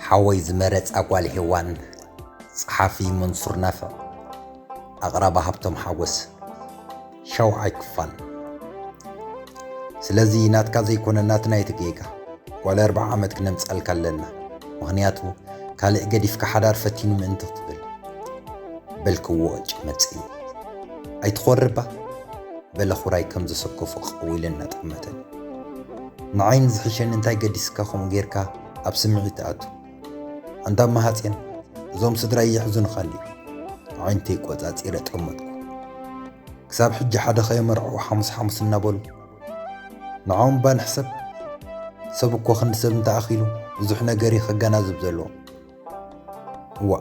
ሓወይ ዝመረጻ ጓል ሄዋን። ጸሓፊ መንሱር ናፍዕ። ኣቕራባ ሃብቶም ሓጎስ። ሻውዓይ ክፋል። ስለዚ ናትካ ዘይኮነ ናትና እዩ እቲ ጌጋ። ጓል ኣርብዓ ዓመት ክነምጻልካ ኣለና። ምኽንያቱ ካልእ ገዲፍካ ሓዳር ፈቲኑ ምእንቲ ክትብል። በልክዎ ጭመጽኒ። ኣይትኾርባ? በለ ኹራይ ከም ዘሰከፎ ቀው ኢለ እናጠመተኒ። ንዓይ ንዝሕሸኒ እንታይ ገዲስካ ከምኡ ጌርካ ኣብ ስምዒት ትኣቱ? ኣንታ እማ ሃጼን፣ እዞም ስድራይ የሕዝኑኻ እንድዩ። ኣዒንተይ ቆጻጺረ ጠመትኩ። ክሳብ ሕጂ ሓደ ከየመርዐው ሓሙስ ሓሙስ እናበሉ ንዓኦም እባ ንሕሰብ። ሰብ እኮ ክንዲ ሰብ እንተኣኺሉ ብዙሕ ነገር እዩ ከገናዝብ ዘለዎ። እዋ፣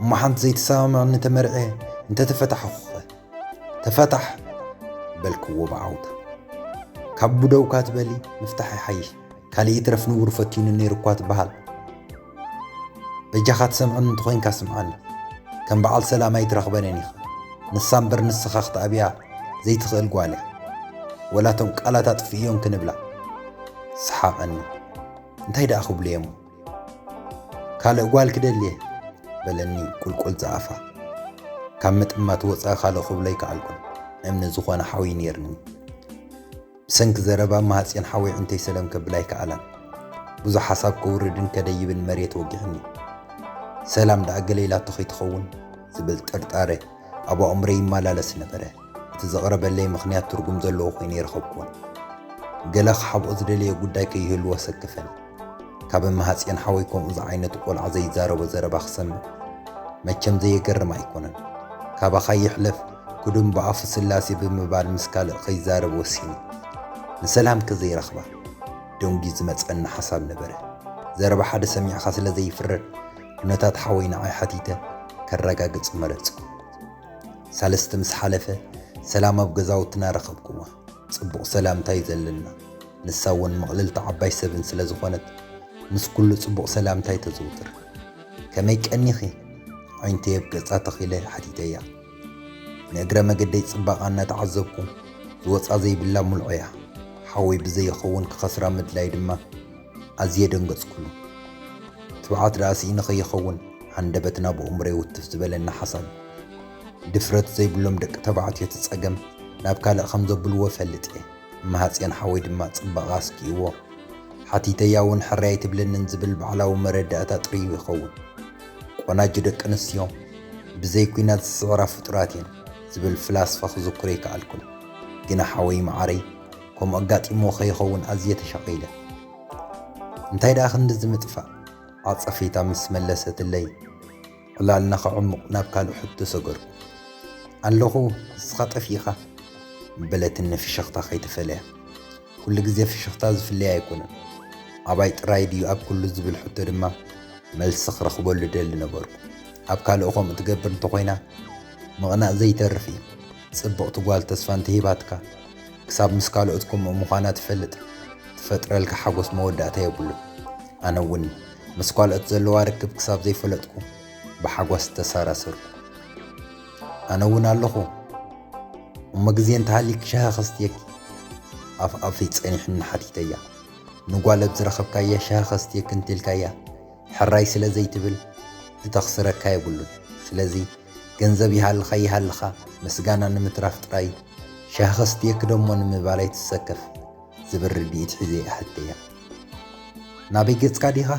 እሞ ሓንቲ ዘይትሰማምዐኒ ተመርዕየ እንተተፈታሕኹኸ? ተፈታሕ! በልክዎ ብዓውታ። ካብ ብደውካ ትበሊ ምፍታሕ ይሓይሽ። ካልእ ይትረፍ ንቡር ፈቲኑ ነይሩ እኳ ትበሃል። በጃኻ ትሰምዐኒ እንተኾይንካ ስምዓኒ። ከም በዓል ሰላም ኣይትረኽበንን ኢኻ። ንሳ እምበር ንስኻ ክትኣብያ ዘይትኽእል ጓል እያ። ወላ እቶም ቃላት ኣጥፍእዮም ክንብላ። ሰሓቐኒ። እንታይ ደኣ ክብሉ እየ እሞ? ካልእ ጓል ክደሊ እየ በለኒ ቁልቁል ዝኣፋ። ካብ ምጥማት ወፃኢ ካልእ ክብሎ ኣይከኣልኩን። እምኒ ዝኾነ ሓው እዩ ነይርኒ። ብሰንኪ ዘረባ ማህፅን ሓወይ ዕንተይ ሰለም ከብል ኣይከኣላን። ብዙሕ ሓሳብ ከውርድን ከደይብን መሬት ወጊሕኒ። ሰላም ደኣ ገለ ኢላቶ ከይትኸውን ዝብል ጥርጣረ ኣብ ኣእምሮይ ይመላለስ ነበረ። እቲ ዘቕረበለይ ምኽንያት ትርጉም ዘለዎ ኮይኑ ኣይረኸብኩዎን። ገለ ክሓብኦ ዝደለየ ጉዳይ ከይህልዎ ሰከፈኒ። ካብ እመሃጽዮን ሓወይ ከምኡ ዝዓይነቱ ቆልዓ ዘይዛረቦ ዘረባ ክሰምዕ መቸም ዘየገርም ኣይኮነን። ካባኻ ይሕለፍ ክዱን ብኣፉ ስላሴ ብምባል ምስ ካልእ ከይዛረብ ወሲኑ። ንሰላም ከዘይረኽባ ደንጉዩ ዝመጸኒ ሓሳብ ነበረ። ዘረባ ሓደ ሰሚዕኻ ስለ ዘይፍረድ ኩነታት ሓወይ ንዓይ ሓቲተ ከረጋግጽ መረጽኩ። ሳልስቲ ምስ ሓለፈ ሰላም ኣብ ገዛውትና ረኸብኩዋ። ጽቡቕ ሰላምታ እዩ ዘለና። ንሳ እውን ምቕልልቲ ዓባይ ሰብን ስለ ዝኾነት ምስ ኩሉ ጽቡቕ ሰላምታ እዩ ተዘውትር። ከመይ ቀኒኺ? ኣዒንተይ ኣብ ገጻ ተኺለ ሓቲተያ። ንእግረ መገደይ ጽባቓ እናተዓዘብኩ ዝወጻ ዘይብላ ሙልዖ እያ። ሓወይ ብዘይኸውን ክኸስራ ምድላይ ድማ ኣዝየ ደንገጽኩሉ። ትብዓት ደኣ ስኢኑ ከይኸውን ሃንደበት ናብ ኣእምሮይ ውትፍ ዝበለኒ ሓሳብ። ድፍረት ዘይብሎም ደቂ ተባዕትዮ እቲ ጸገም ናብ ካልእ ከም ዘብልዎ እፈልጥ እየ። እመሃጽዮን ሓወይ ድማ ጽባቐ ኣስኪእዎ። ሓቲተያ እውን ሕራይ ኣይትብለንን ዝብል ባዕላዊ መረዳእታ ጥርዩ ይኸውን። ቆናጁ ደቂ ኣንስትዮ ብዘይ ኲናት ዝስዕራ ፍጡራት እየን ዝብል ፍላስፋ ክዝክሮ ኣይከኣልኩን። ግና ሓወይ መዓረይ ከምኡ ኣጋጢምዎ ከይኸውን ኣዝየ ተሻቒለ። እንታይ ደኣ ክንድዚ ምጥፋእ? ዓጸፌታ ምስ መለሰትለይ ዕላልና ከዕሙቕ ናብ ካልእ ሕቶ ሰገርኩ። ኣለኹ፣ ንስኻ ጠፊእኻ በለትኒ ፍሽኽታ ከይተፈለያ። ኩሉ ግዜ ፍሽኽታ ዝፍለያ ኣይኮነን። ኣባይ ጥራይ ድዩ ኣብ ኩሉ ዝብል ሕቶ ድማ መልሲ ክረኽበሉ ደሊ ነበርኩ። ኣብ ካልእ ከምኡ ትገብር እንተኾይና ምቕናእ ዘይተርፍ እዩ። ጽብቕቲ ጓል ተስፋ እንተሂባትካ ክሳብ ምስ ካልኦት ከምኡ ምዃና ትፈልጥ ትፈጥረልካ ሓጎስ መወዳእታ የብሉን። ኣነ እውን ምስ ካልኦት ዘለዋ ርክብ ክሳብ ዘይፈለጥኩ ብሓጎስ ተሰራሰርኩ። ኣነ እውን ኣለኹ እሞ ግዜ እንተሃልዩኪ ሻሂ ከስትየኪ። ኣፍ ኣፈይ ጸኒሕኒ ሓቲተያ። ንጓል ኣብ ዝረኸብካያ ሻሂ ከስትየኪ እንተልካያ ሕራይ ስለ ዘይትብል ዝተኽስረካ የብሉን። ስለዚ ገንዘብ ይሃልኻ ይሃልኻ ምስጋና ንምትራፍ ጥራይ ሻሂ ከስትየኪ ደሞ ንምባል ኣይትሰከፍ ዝብል ርድኢት ሒዘ እየ ሕተያ። ናበይ ገጽካ ዲኻ?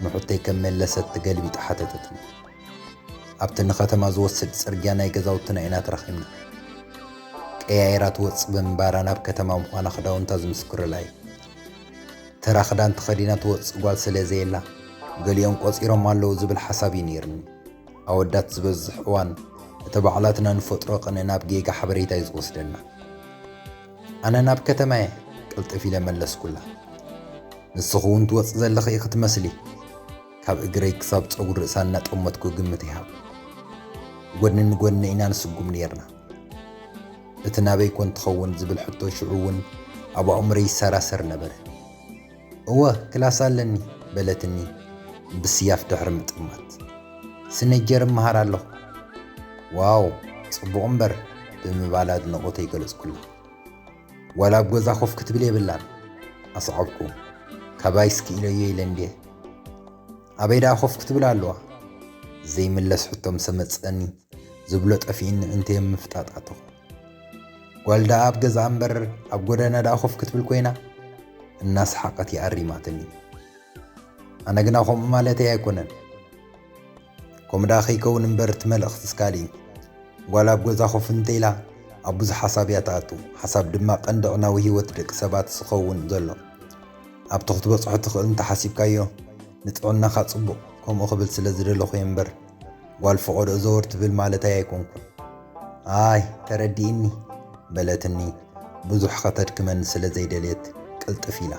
ንሕቶይ ከም መለሰት ተገልቢጣ ሓተተትኒ። ኣብቲ ንከተማ ዝወስድ ጽርግያ ናይ ገዛውትና ኢና ተራኺብና። ቀያይራ ትወጽእ ብምንባራ ናብ ከተማ ምዃና ክዳውንታ ዝምስክሩላ እዩ። ተራ ክዳን ተኸዲና ትወጽእ ጓል ስለ ዘየላ ገሊኦም ቆጺሮም ኣለዉ ዝብል ሓሳብ እዩ ነይርኒ። ኣወዳት ዝበዝሕ እዋን እቲ ባዕላትና ንፈጥሮ ቅንኢ ናብ ጌጋ ሓበሬታ እዩ ዝወስደና። ኣነ ናብ ከተማ እየ ቅልጥፍ ኢለ መለስኩላ። ንስኺ እውን ትወጽእ ዘለኺ ኢኺ ትመስሊ። ካብ እግረይ ክሳብ ጸጉሪ ርእሳ እናጠመትኩ ግምት ይሃብ። ጎድኒ ንጎድኒ ኢና ንስጉም ነይርና። እቲ ናበይ ኮን ትኸውን ዝብል ሕቶ ሽዑ እውን ኣብ ኣእምሮይ ይሰራሰር ነበረ። እወ ክላስ ኣለኒ በለትኒ ብስያፍ ድሕሪ ምጥማት። ስነጀር እመሃር ኣለኹ። ዋው ጽቡቕ እምበር ብምባል ኣድናቖተይ ገለጽኩላ። ዋላ ኣብ ገዛ ኮፍ ክትብል የብላን። ኣስዓብኩ። ካባይ ስክኢለዮ ኢለ እንድየ። ኣበይ ደኣ ኮፍ ክትብል ኣለዋ? ዘይምለስ ሕቶ ምስ መጸኒ ዝብሎ ጠፊእኒ እንተ ምፍጣጥ ኣተኹ። ጓል ደኣ ኣብ ገዛ እምበር ኣብ ጎደና ደኣ ኮፍ ክትብል ኮይና? እናሰሓቐት ይኣሪማትኒ። ኣነ ግና ከምኡ ማለተይ ኣይኮነን። ከምኡ ደኣ ከይከውን እምበር እቲ መልእኽትስ ካልእ እዩ። ጓል ኣብ ገዛ ኮፍ እንተኢላ ኣብ ብዙሕ ሓሳብ እያ ትኣቱ። ሓሳብ ድማ ቀንዲ ዕናዊ ህይወት ደቂ ሰባት ዝኸውን ዘሎ። ኣብቲ ክትበጽሖ ትኽእል እንተሓሲብካዮ ንጥዕናኻ ጽቡቕ፣ ከምኡ ክብል ስለ ዝደለኹ እየ እምበር ጓል ፈቐዶ ዘወር ትብል ማለተይ ኣይኮንኩን። ኣይ ተረዲእኒ በለትኒ። ብዙሕ ከተድክመኒ ስለ ዘይደልየት ቅልጥፍ ኢላ።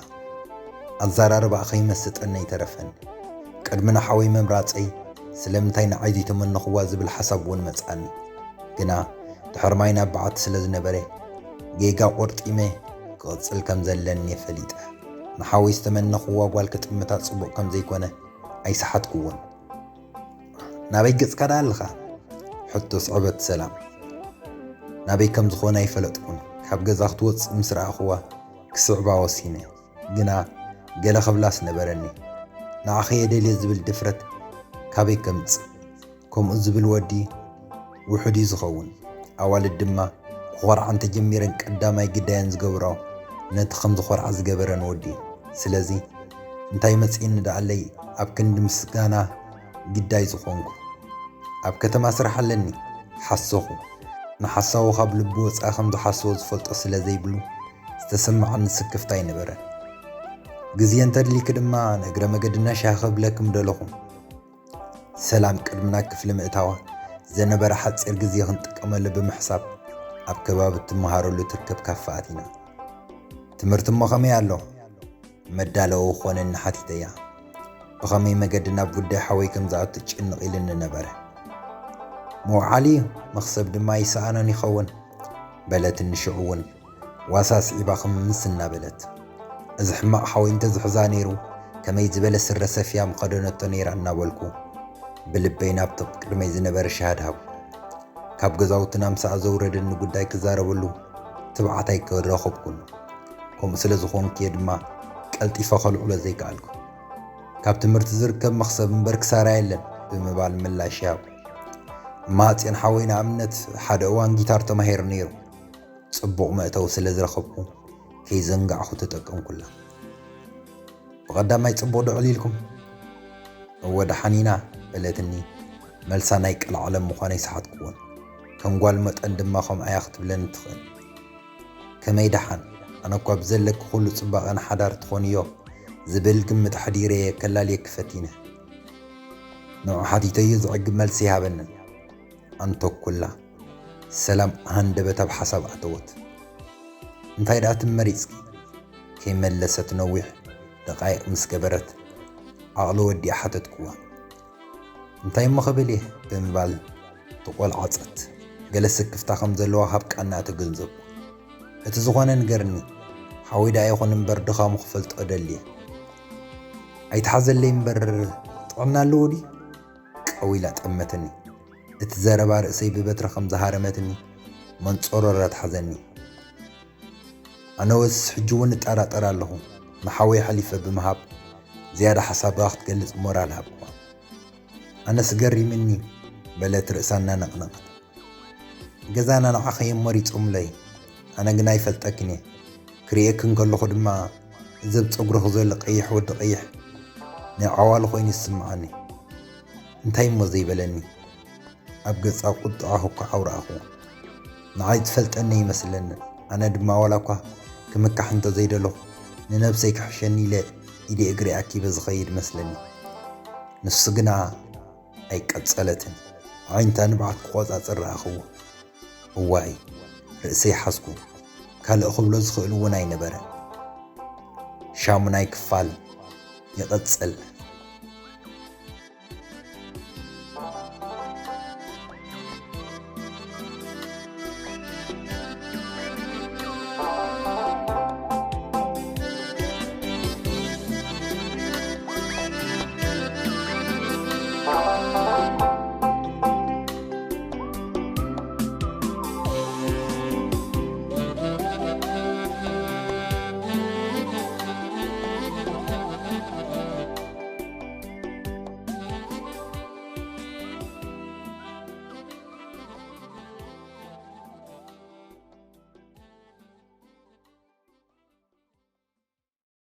ኣዘራርባኣ ከይመሰጠኒ ኣይተረፈን። ቅድሚ ንሓወይ ምምራጸይ ስለምንታይ ንዓይ ዘይተመነኽዋ ዝብል ሓሳብ እውን መጻኒ። ግና ድሕሪ ማይ ናብ በዓቲ ስለ ዝነበረ ጌጋ ቆርጢመ ክቕጽል ከም ዘለኒ እየ ፈሊጠ። ንሓወይ ዝተመነኽዋ ጓል ክጥምታ ጽቡቕ ከም ዘይኮነ ኣይሰሓትኩዎን። ናበይ ገጽካ ደኣ ኣለኻ? ሕቶ ስዕበት ሰላም። ናበይ ከም ዝኾነ ኣይፈለጥኩን። ካብ ገዛ ክትወጽእ ምስ ረኣኽዋ ክስዕባ ወሲነ። ግና ገለ ክብላስ ነበረኒ። ንዓኺ እየ ደልየ ዝብል ድፍረት ካበይ ከምጽእ? ከምኡ ዝብል ወዲ ውሑድ እዩ ዝኸውን። ኣዋልድ ድማ ክኾርዓ እንተጀሚረን ቀዳማይ ግዳየን ዝገብርኦ ነቲ ከም ዝኾርዓ ዝገበረን ወዲ እዩ። ስለዚ እንታይ መጺእኒ ደኣለይ ኣብ ክንዲ ምስጋና ግዳይ ዝኾንኩ? ኣብ ከተማ ስራሕ ኣለኒ ሓሰኹ። ንሓሳዊ ካብ ልቡ ወጻኢ ከም ዝሓስቦ ዝፈልጦ ስለ ዘይብሉ ዝተሰማዓኒ ስክፍታ ኣይነበረን። ግዜ እንተድልይኪ ድማ ንእግረ መገድና ሻሂ ክብለኪ ምደለኹ። ሰላም ቅድሚ ናብ ክፍሊ ምእታዋ ዝነበረ ሓጺር ግዜ ክንጥቀመሉ ብምሕሳብ ኣብ ከባቢ እትመሃረሉ ትርከብ ካፈ ኣቲና። ትምህርቲ እሞ ከመይ ኣሎ? መዳለዊ ክኾነኒ ሓቲተያ። ብኸመይ መገዲ ናብ ጉዳይ ሓወይ ከም ዝኣቱ ጭንቕ ኢልኒ ነበረ። መውዓሊ እዩ፣ መኽሰብ ድማ ይሰኣኖን ይኸውን በለትኒ። ሽዑ እውን ዋሳ ስዒባ ክምምስ እናበለት፣ እዚ ሕማቕ ሓወይ እንተዝሕዛ ነይሩ ከመይ ዝበለ ስረ ሰፍያ ምኸደነቶ ነይራ እናበልኩ ብልበይ ናብቲ ቅድመይ ዝነበረ ሻሃድ ሃብኩ። ካብ ገዛውትና ምሳኣ ዘውረደኒ ጉዳይ ክዛረበሉ ትብዓት ኣይረኸብኩን። ከምኡ ስለ ዝኾንኩ እየ ድማ ቀልጢፈ ከልዕሎ ዘይከኣልኩ። ካብ ትምህርቲ ዝርከብ መኽሰብ እምበር ክሳራ የለን ብምባል ምላሽ ይሃብ። እማሃጽዮን ሓወይ ንኣብነት ሓደ እዋን ጊታር ተማሂሩ ነይሩ። ጽቡቕ መእተዊ ስለ ዝረኸብኩ ከይዘንጋዕኹ ተጠቀምኩላ። ብቐዳማይ ጽቡቕ ዶ ዕሊልኩም? እወ ደሓን ኢና በለትኒ። መልሳ ናይ ቀልዓለም ምዃኑ ኣይሰሓትኩዎን። ከም ጓል መጠን ድማ ከምኣ እያ ክትብለኒ ትኽእል። ከመይ ደሓን? ኣነ እኳ ብዘለኪ ኩሉ ጽባቐ ንሓዳር ትኾንዮ ዝብል ግምት ኣሕዲረ እየ ከላልየኪ ፈቲነ። ንዑ ሓቲተዮ ዘዕግብ መልሲ ይሃበንን። ኣንተኩላ ሰላም ሃንደበት ኣብ ሓሳብ ኣተወት። እንታይ ደኣ ትመሪጽኪ? ከይመለሰት ነዊሕ ደቓይቕ ምስ ገበረት ዓቕሊ ወዲኣ ሓተትክዋ። እንታይ እሞ ክብል እየ ብምባል ተቖልዓጸት። ገለ ስክፍታ ከም ዘለዋ ካብ ቃና ተገንዘብኩ። እቲ ዝኾነ ንገርኒ፣ ሓወይ ደኣ ይኹን እምበር ድኻሙ ክፈልጦ እደሊ እየ። ኣይትሓዘለይ እምበር ጥዕና ኣለዎ ድዩ? ቀው ኢላ ጠመተኒ። እቲ ዘረባ ርእሰይ ብበትሪ ከም ዝሃረመትኒ መንጸሮር ኣትሓዘኒ። ኣነውስ ሕጂ እውን እጠራጠር ኣለኹ። ንሓወይ ሓሊፈ ብምሃብ ዝያዳ ሓሳባ ክትገልጽ ሞራል ሃብኩዋ። ኣነስ ገሪምኒ በለት ርእሳ እናነቕነቐት። ገዛና ንዓኺ እዮም መሪጾምለይ። ኣነ ግን ኣይፈልጠክን እየ። ክርእየኪ እንከለኹ ድማ እዚ ኣብ ጸጉርኺ ዘሎ ቀይሕ ወዲ ቀይሕ ናይ ዓዋሉ ኮይኑ ይስምዓኒ። እንታይ እሞ ዘይበለኒ? ኣብ ገጻ ቁጥዓ ክኳዓው ረኣኹ። ንዓይ ትፈልጠኒ ይመስለኒ። ኣነ ድማ ዋላ እኳ ክምካሕ እንተዘይደለኹ ንነብሰይ ክሕሸኒ ኢለ ኢደ እግሪ ኣኪበ ዝኸይድ መስለኒ። ንሱ ግና ኣይቀጸለትን። ኣዒንታ ንብዓት ክቆጻጸር ረኣኽዎ። እዋይ ርእሰይ ሓዝኩ። ካልእ ክብሎ ዝኽእል እውን ኣይነበረን። ሻሙናይ ክፋል ይቕጽል።